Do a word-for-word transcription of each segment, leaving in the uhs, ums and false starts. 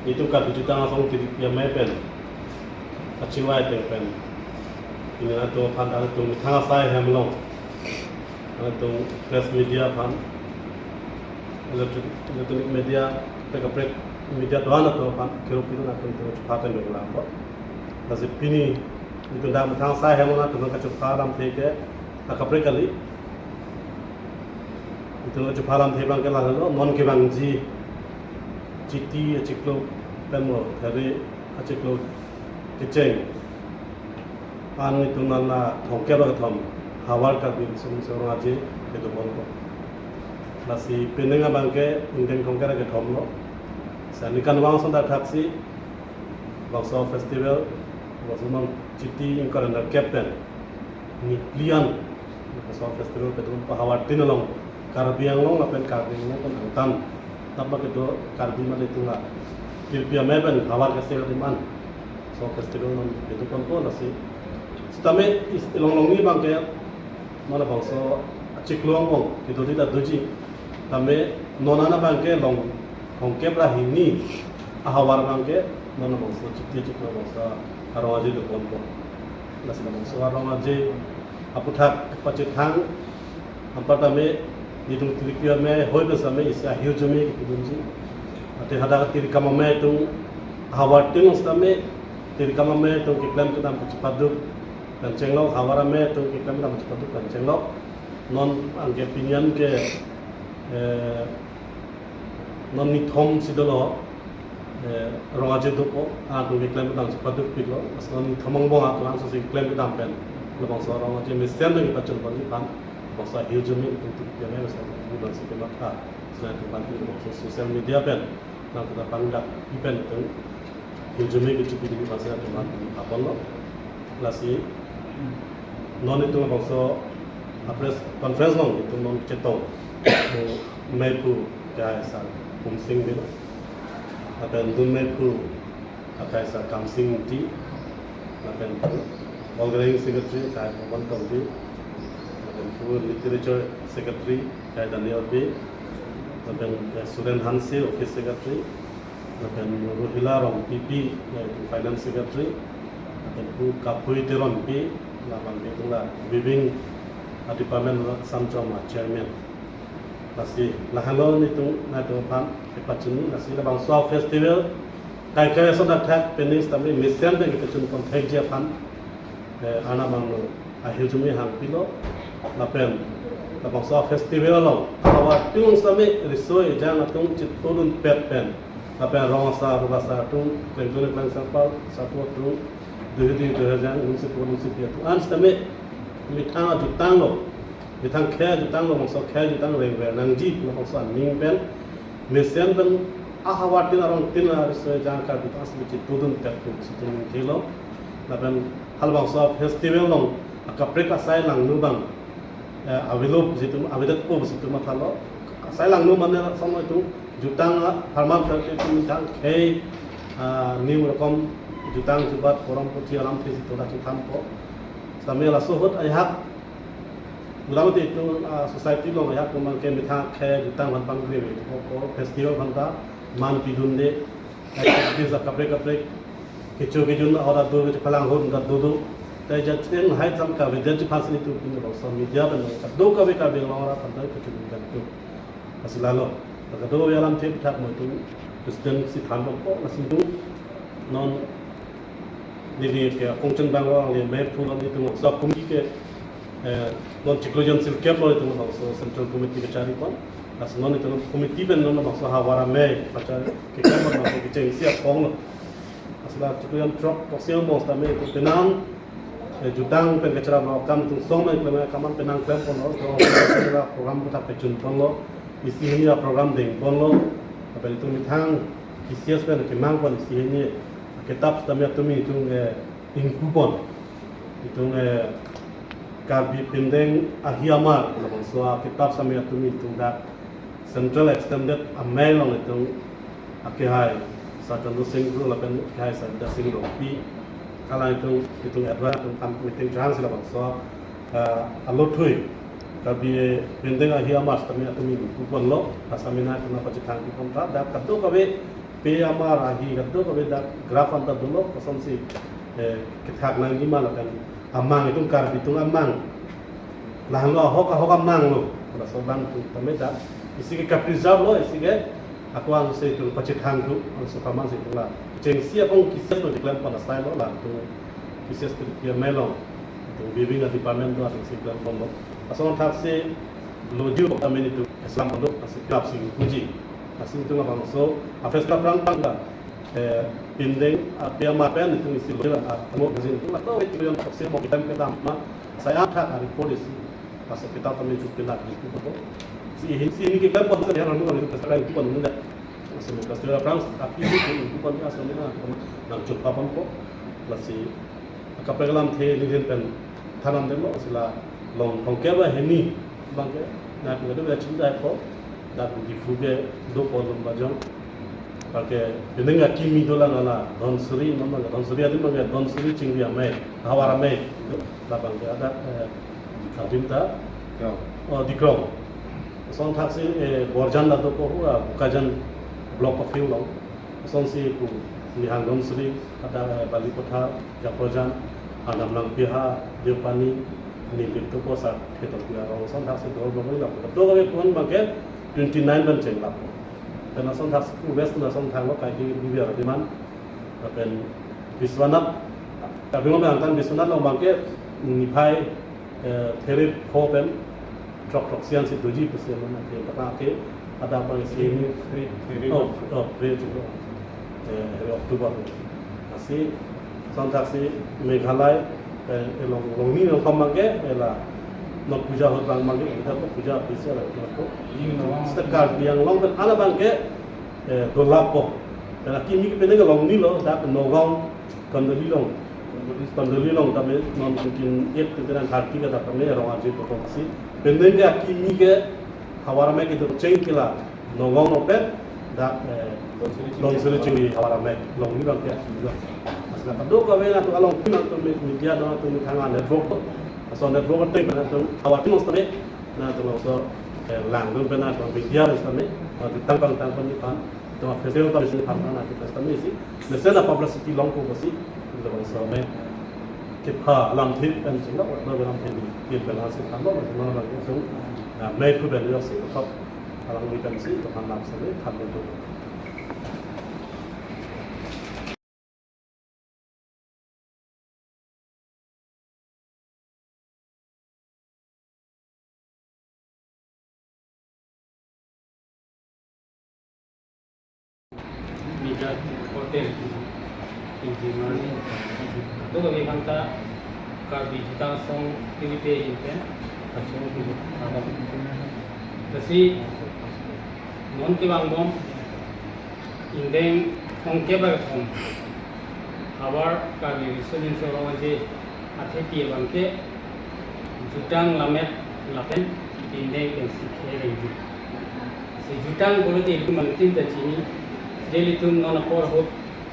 Itum Karbi Jutang Asong Tirikpi Amei pen kachingvai ateng pen, pini atum aphan, atum methang asai hem along, atum press media aphan, electric, electronic media, kaprek kaprek media do-an atum aphan, kero pidun atum atum chupha pen begulang ko. Lasi pini itum dak methang asai hem along atum kachupha alamthe ke akaprek kali. Itum kachupha alamthe abang ke lahelo, non kevangji Chiti achiklo pen mo Thari achiklo kecheng an itum nana thomkep ra kethom Hawar Karbi Riso Nimso Rong Aje kedo pon ko. Lasi penang abang ke ingdeng thomkep ra kethom lo. Sa nikan vang son dak thaksi bangso festival, bangso non Chiti ingkoi ra nerkep pen niphli an bangso festival kedo pon ko Hawar tin along, Karbi Anglong lapen Karbi Anglong pen angtan tap ma kedo Karbi mane tunga Tirikpi Amei pen Hawar kese adim an so festival non kedo pon ko. Lasi sitame is ilong longni abang ke mana bangso achiklo angbong kedo di ta doji, tame non an abang ke long thomkep ra hini ahavar abang ke non bangso Chiti achiklo bangso arong aje do pon ko. Lasi bangso arong aje aputhak pachethang anpar tame itum Tirikpi Amei hoi pen sitame isi ahirjume kepidunji. Ate hadak Tirikam Amei atum Hawar tin along sitame Tirikam Amei atum keklem kedam kachepaduk pen chenglok, Hawar Amei atum keklem kedam kachepaduk pen chenglok. Non abang ke pini an ke, eh, non nithom si dolo, eh, rong aje dopo, atum keklem kedam chepaduk pilo, lasi non nithom angbong atum angsong si keklem kedam pen labangso arong aje mesen nang ipachun ponji aphan bangso ahirjume itum Tirikpi Amei mesen nang si kematha, selain itum aphan bangso social media pen nang kita pangdak ipen itum hirjume kechipi dini bangso atum aphan apon lo. Lasi non itum bangso a press conference along itum non chetong, meiphu akehai sar Pumsing Bey, lapen dun meiphu akehai sar Kamsing Ingti, lapen organizing secretary akehai Pawan Tokbi, lapen pu literature secretary akehai Daniel Bey, lapen, eh, Suren Hanse office secretary, lapen Rohila Rongpipi, eh, finance secretary, lapen pu Kapui Teronpi, labang ke pu la weaving, ah, department la Samchom, ah, chairman. Lasi lahelo nelitum, nelitum aphan kepachini, lasi labangso festival kaikai ason athak pening sitame mesen pen kepachun pon thekji aphan, eh, Arnam angno ahirjume hangpilo, lapen labangso festival along ahavar tin along sitame riso ejang atum chitodunpet pen, lapen rong asar, rong asar atum, klengdun klengsang apar, sarpo atum, duhidi duhejang, lungsi po lungsi pi atum an sitame methang ajutang lo, methang khei ajutang lo, bangso khei ajutang rengver nangji, labangso aning pen mesen pen ahavar tin arong tin ariso ejang Karbi ta asli chitodunpet pu si itum ningkelo. Lapen halabangso festival along akaprek asai langno abang, eh, avelo pu si itum, avedetpo pu si itum mathalo. Asai langno mane lason itum jutang, ah, pharman thar itum methang khei, ah, niu rokom jutang jubat porom puthi alamthe si itum dak chethanpo. Sitame laso ahut ajahak motamoti itum, ah, society along ajahak atum abang ke methang khei jutang aphan pangri ave, ko, ko festival aphan ta man pidunde, activities akaprek kaprek, kecho kejun ahut ado, kephalang ahut ado do. Tai jat pen hai jam kavedetji aphan si nelitum pini bangso media pen kadokave Karbi Anglong arat aphan ta kachiningkan tu. Lasi lalo, kadokave alamthe aputhak mo itum president si thanlo ko, lasi itum non neli ke akongcheng abang along le meiphu lo, nelitum bangso committee ke, eh, non chiklo jon sirkep lo itum bangso central committee kachari pon. Lasi non itum committee pen non bangso Hawar Amei kachari keklem pon bangso kechengsi aphong lo. Lasi la chiklo jon throk throk si angbong sitame itum penang, eh, jutang pen kacharap lo, akam atum song pen klem akam an penang klem ponlo, itum program aputhak pachun ponlo, isi hini aprogram deng ponlo, lapen itum methang K C S pen kemang pon isi hini akitap sitame atum itum, eh, ingpu pon. Itum, eh, Karbi Pindeng Ahi Amar labangso akitap sitame atum itum dak Central Extended Amei along itum akehai Sar Chandra Sing Bru lapen akehai Sar Bidya Sing Rongpi, alanglitum, itum advance itum kam meeting chang si labangso, eh, alothui Karbi Pindeng Ahi Amar sitame atum ingpu ponlo, asami na itum pachethang pi pon ta, dak kadokave Pe amar ahi kadokave dak graph anta dolo, kosonsi, eh, kethak nangji ma lapen amang itum Karbi atum amang. Lahelo ahok ahok amang lo. Laso abang atum tame dak isi ke ka-preserve lo, isi ke ako-an si itum pachethang thu, laso kaman si itum la. Chengsi apong cases lo declare pon asai lo, latum cases tu P M I lo. Itum weaving a department do, atum si declare pon lo. Lason thaksi lo ju kami itum Islam pon lo, asi klap si puji. Asi itum labangso, a-festival aphrang aphrang la, eh, pindeng, ah, P M I pen itum isi lo la, ah, mo gazin itum la, to, itum yang taksi mo kitam kedam ma, saya angkat hari polisi. Laso kitab kami itum pinat di itum po. Si hin si ini kita pon sa yang anu itu peserta itu pon muda. Laso mo festival aphrang, tapi itu itum pon ya, asal na, nang jumpa pon po. Lasi kaprek alamthe ningrin pen thanam demo, si la long thomkep ra hini abangke, na pegadu ya chinta po, dak Diphu ke do po Lumbajong. Abangke pining akimi dolang ala Dhansiri, mama Dhansiri adim abangke Dhansiri Chingri Amei, Hawar Amei, labangke ada, eh, adim ta, Dikrong. Oh, Dikrong. Lason thaksi, eh, Borjan la do po hu, ah, Bokajan block of Hiu long. Lasonsi pu Nihang Dhansiri, ada, eh, Balipathar, Japrojan, Arnam Langpiha, Deopani, Nilip tu po sa, thetok pia rong. Lason thaksi dor dor la. To kami pon abangke twenty nine pen cheng la. Pen lason thaksi pu West lason thang lo kaike B B R Diman. Lapen Biswanath, Karbi Anglong angtan Biswanath long abangke niphai, eh, therip pho pen throk throk sian si doji pusi mana ke, tapa ke ada apa si ini, Three, three. Oh, oh, three juga. Eh, hari Oktober. Asi, lason thaksi Meghalaya, eh, eh, long, long ni long kam abangke, eh, la, no puja ahut abang abangke, kita ko puja bisa la, kita ko. Ini no. Seta Karbi Anglong pen ana abangke, eh, dolap po. Pen akimi ke pining ke long ni lo, dak Nagaon, Kanduli long. Kanduli long tame non mungkin ek tu tenan harti kata tame rong aje potong si. Pining ke akimi ke Hawar Amei ke do cheng ke la Nagaon lo pen dak, eh, Dhansiri Chingri Hawar Amei long ni abangke. Asla kadokave na tu along pun tu media do tu thang network. So network tu na tu Hawar Amei tame na tu so, eh, lang tu pen na tu media tame, eh, tang pang tang pang ni pan. Itum festival ta misi phan na kita kami si. Mesen a publicity long ko si. Itum so me kepha alamthe pen si lo, lo alamthe ni, ke pen si phan lo, lo lo so. Na me pu pen lo si, ko alam ni pen si, ko phan lam si, phan lo tu. Media reporter, engineer, do kami kanta Karbi Jutang Asong T V pe inten, kachung tu, kasi non kevang bom, indeng thomkep ra thom. Havar Karbi Riso Nimso Rong Aje athepi abangke jutang lammet lapen pindeng pensi khereng ju. Si jutang pulote ilitum anutin ta chini, je ilitum non apor ahut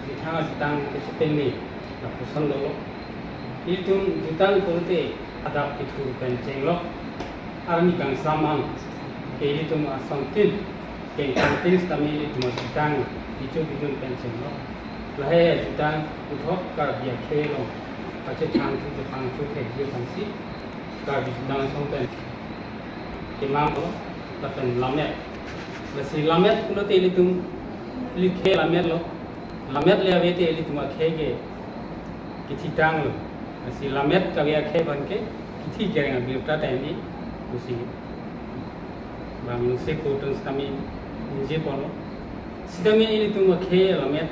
methang ajutang kechepeng ni lapuson dolo. Ilitum jutang pulote adap kethur pen chenglo. Arni kangsam an ke ilitum asongtin, kengkangtin sitame ilitum ajutang kichu kijun pen chenglo. Lahai ajutang puthot Karbi akhei along pachethang thu chepang thu thekji aphansi Karbi Jutang Asong pen kemang lo, lapen lammet. Lasi lammet pulote ilitum, ili khei lammet lo. Lammet le ave te ilitum akhei ke kethitang lo. Lasi lammet kave akhei abangke kethi kereng abirta ta ini pusi bang lungse kotun sitame ningje ponlo. Sitame ilitum akhei lammet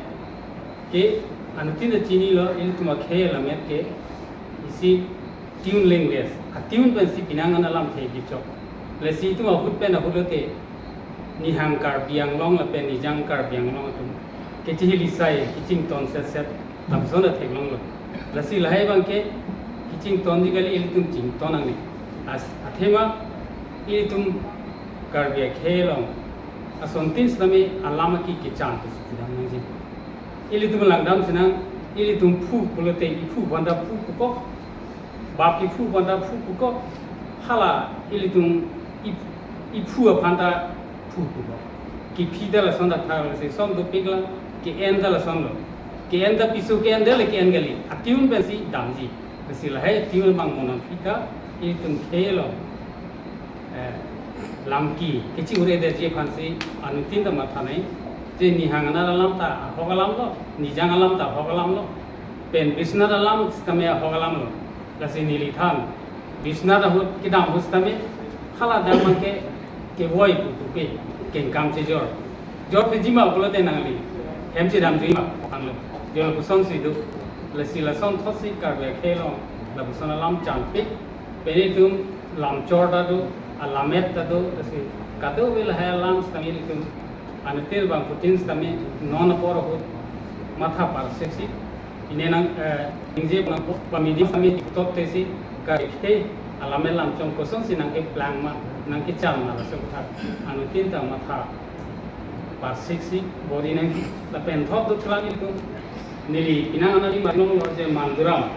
ke anutin ta chinilo, ilitum akhei lammet ke isi tune language, a tune pensi penang an alamthe kechok. Lasi itum ahut pen ahut lote Nihang Karbi Anglong lapen Nijang Karbi Anglong atum kechihili sai, kechington set set, lapuson ta theklonglo. Lasi lahai abangke kechingtonji kali, ilitum chington nangne. As, athema ilitum Karbi akhei along asongtin sitame alam aki kechan pusi kedam nangji. Ilitum langdam sinang, ilitum phu pulote iphu aphanta phu pukok, bap kephu aphanta phu pukok, hala ilitum ip-, iphu aphanta phu pukok. Kephi ta lason dak thar lasi son dopik lang, ke-en ta lasonlo. Ke-en ta piso ke-en de le ke-en kali. A-tune pensi damji. Lasi lahai tune abang mo nangphi ta, ilitum khei along, eh, lamki kechi-ur-edetji aphansi anuttin ta matha nai. Je Nihang Anat alam ta ahok alamlo, Nijang alam ta ahok alamlo, pen Biswanath alam sitame ahok alamlo. Lasi neli than Biswanath ahut kedam ahut sitame hala dam abangke kevoi pu pupe, kengkam chejor. Jor pejima pulote nangli hem chedamjima aphanlo. Jor lapuson si do. Lasi lasonthotsi Karbi akhei along lapuson alam changpik. Pen ilitum lamchor ta do, alamet ta do, lasi kadokave lahai alam sitame ilitum anuttin abangphutin sitame non apor ahut matha parseksi. Pini nang, eh, ningje nang pamidi sitame totesi Karbi akhei alamet lamchong kosonsi nangkeplang ma, nangkechan ma, laso athak anuttin ta matha parseksi bor-i nangji. Lapen thot dothulang ilitum. Neli penang anali marlonglo je Manduram.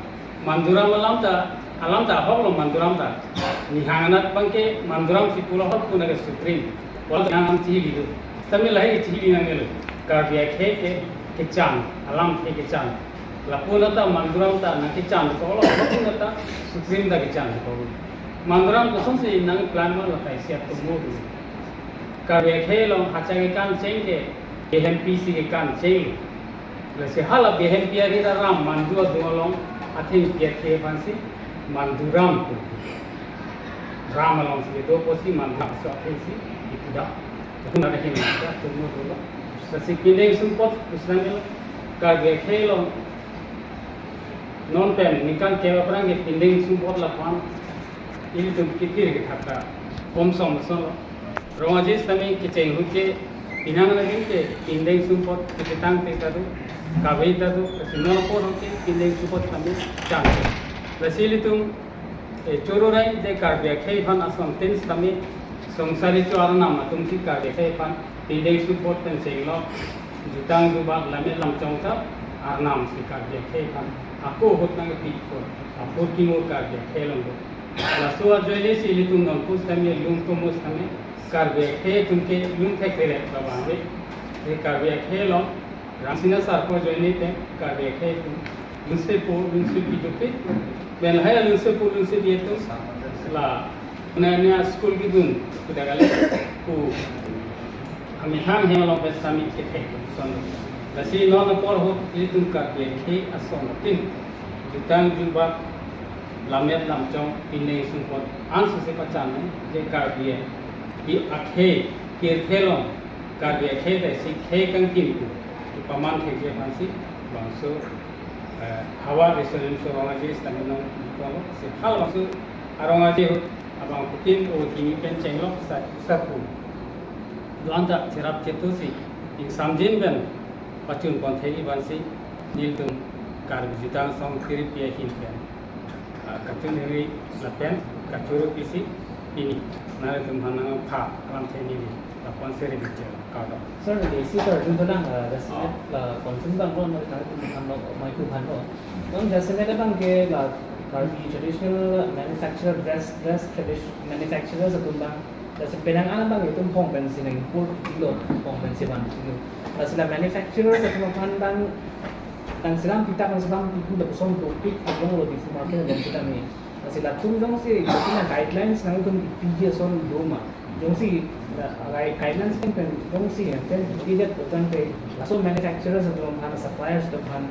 Manduram alam ta, alam ta ahoklo Manduram ta. Nihang Anat abangke Manduram si pulo ahok pu nangke supreme. Wala nang am chihili do. Sitame lahai chihili nangnelo. Karbi akhei ke kechan, alam ke kechan. Lapu nata Manduram ta nangkechan ko lo, lapu nata supreme ta kechan ko. Manduram kosonsi nangplang ma, lahai si atum mo do. Karbi akhei along hacha kekan cheng ke, B H M P si kekan cheng. Lasi hala B H M P ari ta ram mandu adung along athengpi akhei aphansi Manduram pu. Ram alongsi do pusi Manduram so akhei si ipuda. Kuna akhei na ta tumu dolo. Lasi pindeng sumpot pusnamil Karbi akhei along non pen ningkan kep aphrang ke pindeng sumpot lapu-an ilitum kithir kethak ta komsom lasonlo. Rong Aje sitame kecheng ahut ke penang lagi ke pindeng sumpot kechetang te ta do, kave ta do, lasi non apor ahut ke pindeng sumpot sitame chang. Lasi ilitum, eh, choro rai je Karbi akhei aphan asontin sitame songsari cho arnam atumsi Karbi akhei aphan pindeng sumpot pen chenglo, jutang jubak lamet lamchong ta arnam si Karbi akhei aphan ako ahut nangpi ko, apor kimo Karbi akhei along do. Laso ajoine si ilitum nonpu sitame lung tomo sitame Karbi akhei atum ke lung theklere labang re. He Karbi akhei along Ramsina Sarpo ajoine pen Karbi akhei atum lungsepo lungsepi dopik. Pen lahai lungsepo lungsepi atum la nanya school kidun kuda kali pu amethang hem along pen sitame kethek son. Lasi non apor ahut ilitum Karbi akhei asontin jutang jubak lamet lamchong pindeng sumpot ansose pachan nang je Karbi akhei pirthe along Karbi akhei ta isi khei kangkim pu kepaman thekji aphansi bangso, eh, havar resonance Rong Aje sitame nangkolo si hal bangso arong aje abangphutin o kimi pen chenglo sa sapu. Do-an ta cherap chetu si ingsamjin pen pachun pon thekji aphansi nelitum Karbi Jutang Asong Tiripi ahin pen, ah, kachun hiri lapen kachoro pisi pini nelitum aphan nangpha alam theni ni lapu-an seri biche kardom. Sir, basic kardom dolang, ah, jasemet, ah, konchung bang ron nelitum aphan lo, maitu aphan lo. Non jasemet abangke la Karbi traditional manufacturer dress, dress tradition manufacturers atum abang. Lasi penang an abang itum phong pensi nang import dilo, phong pensi van dilo. Lasi la manufacturers atum aphan abang nangselam pita nangselam pipu lapuson topik along lo Diphu market along sitame. Lasi latum jongsi latum guidelines nangtum piji ason do ma. Jongsi la guide-, guidelines pen pen jongsi pen piji det pen pen laso manufacturers atum aphan, suppliers atum aphan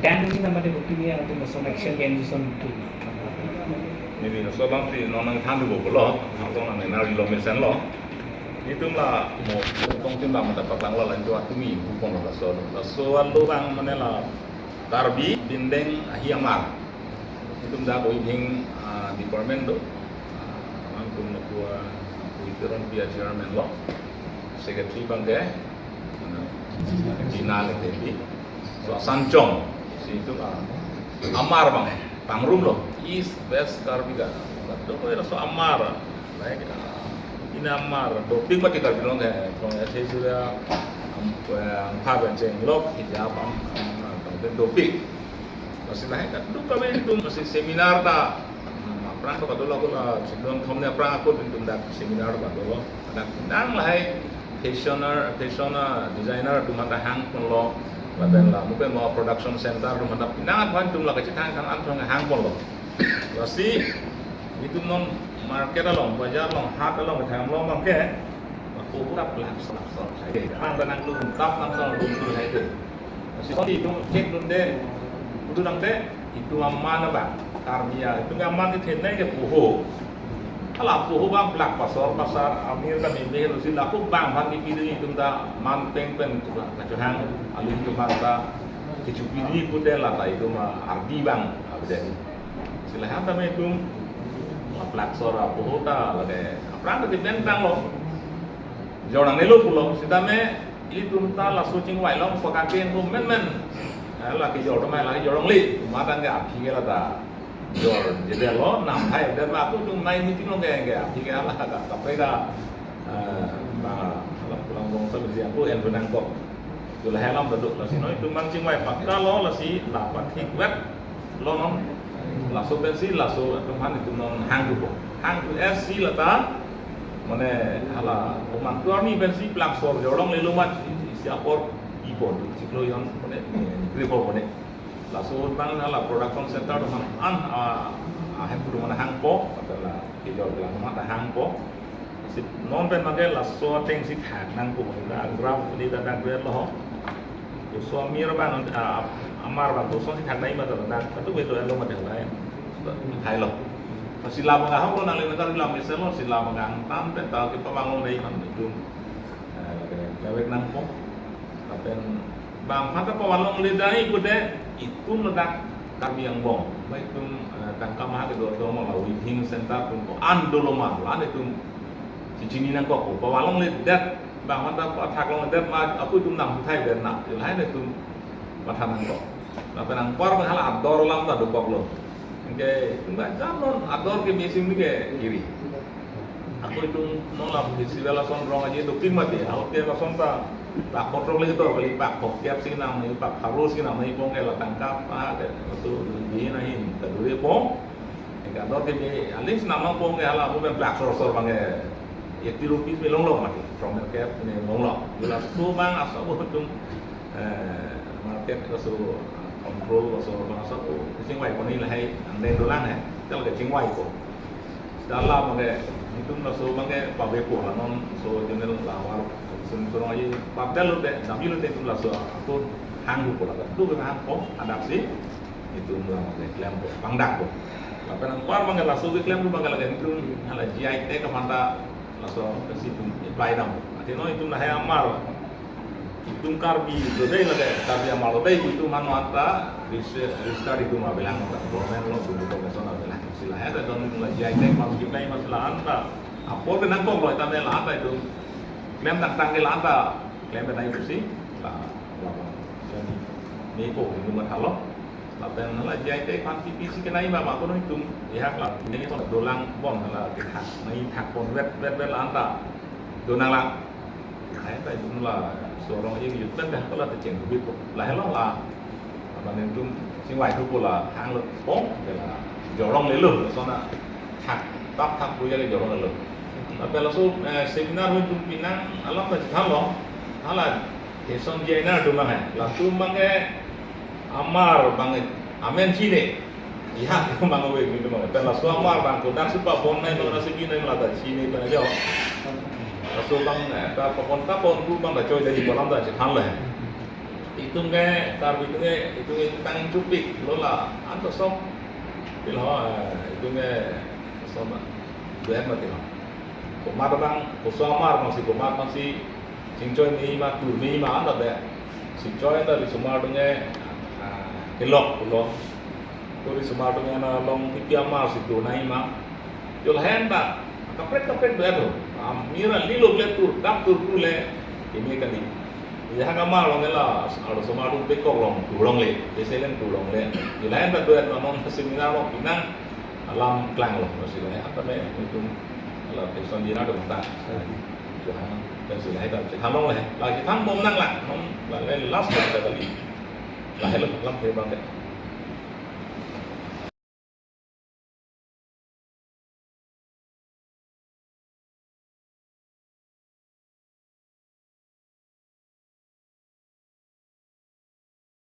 Dam ini nama dia bukti ni yang tu masuk action ke yang dison tu. Maybe laso abang si non nangthan thupo pulo, nangtong nang nena rilo mesenlo. Nelitum la mo tongtin abang mata paklanglo, lain tu atum ipu pon laso. Laso alo abang mane la Karbi Pindeng Ahi Amar. Nelitum dak oi ding, ah, department do. Ah, nangtum lapu, ah, oi Teron Pia chairman lo. Secretary abangke Bina Lektepi. So, Sanchong. Si itum, ah, amar abang pangrum lo. East, West, Karbi ka. Kadokave laso amar. Like, ah, ini amar dopik mati Karbi Anglong ke. From S A Surya, am, eh, Angpha Bencheng Lok, hijab am, am, am, dopik. Lasi lahai kadokave itum lasi seminar ta, hmm, aphrang ta kadolo ako la, sidon thom ne aphrang ako itum dak seminar ta kadolo. Dak nang lahai fashioner, fashion, ah, designer atum aphanta hangponlo, lapen la mupen mo production center atum aphanta pinang aphan atum la kachethang thang an thang hangponlo. Lasi itum non market along, bajar along, hat along, thang along abang ke, aku pura plak plak plak. Ang tanang lu tap nang tong lu lu hai tu. Lasi itum cek dunde, kudu nangte, itum aman abang, Karbi a, itum aman kethenei ke poho. Hala poho abang plak pasor pasar, amir kami mehel si lapu abang abang kipidun itum ta man peng pen kachohang, aling itum ta kecho pidun pute lata itum ardi abang, abang. Si lahei tame itum plak sor apoho ta lake aphrang ta depend tanglo. Jornang nelo pulo, sitame itum ta laso chingvai along pakake ko menmen. Eh, lake jor tomai lake jornang le, matang ke aphi ke lata jorjedetlo, namhai det ma aku tum nai meeting along ke, ke aphi ke hala ka, kaprek ka, eh, ba, hala pulang dong sa bisi aku en benang kok. Itulah helam beduk, lasi noi itum mang chingvai pakka lo, lasi dapat hikmet lo non. Laso pensi, laso atum aphan itum non hang dupo. Hang tu es si lata, mane hala, oman tu arni pensi plak sor jorlong lelo mat, isi apor ipo, siklo yon, mane, gripo mane. Laso abang hala production center atum aphan, ah, ahem atum aphan hangpo, kata la, kejor kelang atum aphan hangpo. Si non pen mage laso ateng si thak nangpo, na graph ni ta dak ber lo. Koson amir abang, ah, amar abang, koson si thak nai ma ta dak, katu beto elo ma ta lain. Hai lo. Si la abang ahok lo nang le ma ta la mesen lo, si la abang tam pen ta kepavang lo nai man itum. Eh, lake, lawek nangpo. Lapen bang aphan ta pavang longle dai pute itum ladak Karbi angbong. Ba itum, eh, tangka maha kedo atum la weaving center atum ko-an dolo ma, la-an itum si chini nangkok ko. Pavang longledet, bang aphan ta pathak longledet ma, aku itum nangputhai det na. Lahei itum pathan nangkok. Lapen anpar hala ador alam ta dokoklo. Anke itum ba jam non ador ke missing ni ke kiri. Ako itum non la festival ason rong aje dopik mati. Ako ke ason ta, ta kotrok lagi to, kali pak kok tiap si nang, ni pak harus si nang, ni pong ke la tangkap, ah, ke, so, di na hin, ta dure pong. Ni ka dor ke ni, aling si nang pong ke hala, mo ben plak sor sor abang ke, eighty rupees me longlo mati. From the cap ni longlo. Bila so abang asa bo itum, eh, market ka so control, ka so abang asa bo, chingvai ko ni lahei, ang den dolang eh, tel ke chingvai ko. Dala mage, itum laso mage pabe po la non so general lawar sun surong aji papdal lote, damji lote itum laso ako hang dupo la, tu ke hangpo, adap si itum la mage klempo, pangdakpo. Lapen anpar mage laso keklem tu mage lake itum hala G I tag aphan ta laso si itum apply dampo. Athe non itum lahei amar itum Karbi lo dei lake, Karbi amar lo dei itum mano anta register, register itum avelang ta, government lo, itum information avelang. Si lahei ta don itum la G I tag aphan si apply ma si la-an ta. Apor ke nangkok lo, tame la-an ta itum klem tangtang ke la-an ta klem ta itum si la, la, la, ni ko itum mathalo. Lapen hala G I tag aphan P P C kenai ma, ma kono itum, ihak la, ini ko dolang bon hala kethak, nai thak pon vet, vet, vet la-an ta. Donang lang. Hai ta itum la sorong aji yut pen dah ko la techeng bit ko. Lahei lo la. Apa ni itum chingvai thupo la hanglo pong, ke la jorlonglelo, laso na thak, tap thak puja ke jorlonglelo. Lapen laso, eh, seminar ho itum pinang alam ta chethanlo. Hala, Jason Jaina atum abang eh. Latum abang eh, amar abang eh, amen chine. Iya, abang we gitu abang. Pen laso amar abang ko dak si pabon nai abang, nasi gin nai lata chine pen aja. Laso abang, eh, ta pabon ta pon tu abang ta choi dari kolam ta chethan le. Itum ke, Karbi itum ke, itum ke tang chupik lo la, anto sok. Pil ho, eh, itum ke, so ma, dua mati ho. Komat abang, koson amar abang si, komat abang si, chingchoi me ma, tur me ma, anta be. Chingchoi anta risomar atum ke, ah, kelok, kelok. Tur risomar atum ke na long P P amar si tur nai ma. Jol hen ta, kaprek kaprek do ato. Amira lilo ble tur, dap tur pule, ini kali. Ya ha kamar long la, aro somar atum pekok long, tur longle, pese leng tur longle. Jol hen ta do ato non seminar long pinang, alam klang lo, masih lah, apa me, itum, ala Jason Jaina atum ta. Johan, dan sila hai ta, chethan longle, lagi than bom nang la, non, la, la, last kali. Lahei lo, lam khe bang ke.